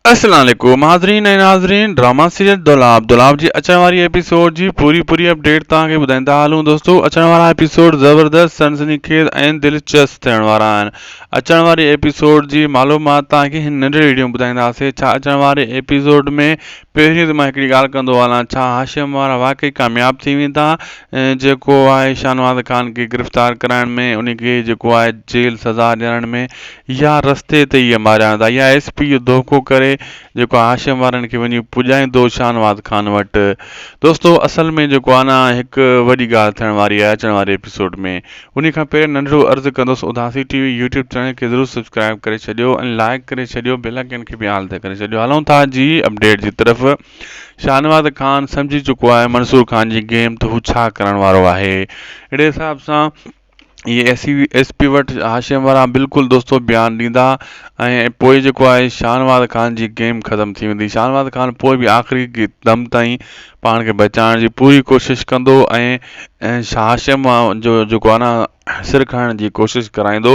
السلام عليڪم حاضرين ۽ ناظرين ڊراما سيريل دولاب دولاب جي اچڻ واري ايپيسوڊ جي پوري پوري اپڊيٽ توهان کي ٻڌائيندا هلون دوستو اچڻ وارا ايپيسوڊ زبردست سنسني خيز ۽ دلچسپ ٿيڻ وارا آهن اچڻ واري ايپيسوڊ جي معلومات توهان کي هن ننڍڙي ويڊيو ۾ ٻڌائينداسين ڇا اچڻ واري ايپيسوڊ ۾ پهريون ته مان هڪڙي ڳالهه ڪندو هلان ڇا هاشم وارا واقعي ڪامياب ٿي ويندا جيڪو آهي شاهنواز خان کي گرفتار ڪرائڻ ۾ ان کي جيڪو آهي جيل سزا ڏيارڻ ۾ يا رستي تي ئي ماريان ٿا يا ايس پي جو ڌوڪو ڪري جيڪو هاشم وارن کي وڃي پڄائيندو شاهنواز خان وٽ. دوستو اصل ۾ جيڪو آ نه هڪ وڏي ڳالهه ٿيڻ واري آهي اچڻ واري ايپيسوڊ ۾ انهي کان پهرين ننڍڙو عرض ڪندس اداسي ٽي وي يوٽيوب چينل کي ضرور سبسڪرائب ڪري ڇڏيو ۽ لائيڪ ڪري ڇڏيو بيل آئيڪن کي به آل تي ڪري ڇڏيو هلون ٿا جي اپڊيٽ جي طرف شاهنواز خان سمجهي چڪو آهي منصور خان جي گيم ته هو ڇا ڪرڻ وارو آهي اهڙي حساب سان اهي ايس ايس پي وٽ هاشم وارا بلڪل دوستو بيان ڏيندا ۽ پوء جيڪو آهي شاهنواز خان جي گيم ختم ٿي ويندي شاهنواز خان پوء به آخري دم تائين پاڻ کي بچائڻ جي پوري ڪوشش ڪندو ۽ هاشم جو جيڪو آهي نه سر کڻڻ جي ڪوشش ڪرائيندو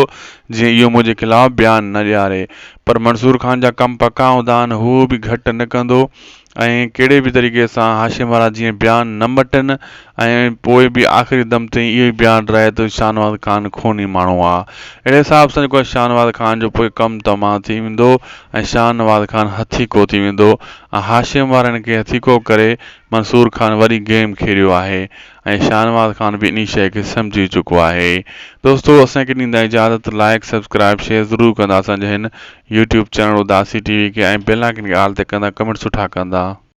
جيئن اهو منهنجي خلاف بيان نه ڏياري پر منصور خان جا ڪم پڪا هوندا آهن هو به گهٽ نه ڪندو ۽ ڪهڙي به طريقي سان هاشم وارا جيئن بيان نه مٽن ۽ پوء به آخري دم تائين اهو ئي بيان رهي ته شاهنواز خان خوني ماڻهو آ. اهڙي حساب سان جيڪو آهي شاهنواز خان جو پوء ڪم تمام ٿي ويندو ۽ شاهنواز خان هٿيڪو ٿي ويندو ۽ هاشم وارن کي هٿيڪو ڪري منصور خان وري گيم کيڏيو آهي ۽ شاهنواز خان به انهي شيء کي سمجهي چڪو آهي. دوستو اسان کي ڏيندا اجازت لائيڪ سبسڪرائيب شيئر ضرور ڪندا اسان جي هن يوٽيوب چينل اداسي ٽي وي کي ۽ بيل آئيڪن کي آل تي ڪندا ڪمينٽ سٺا ڪندا.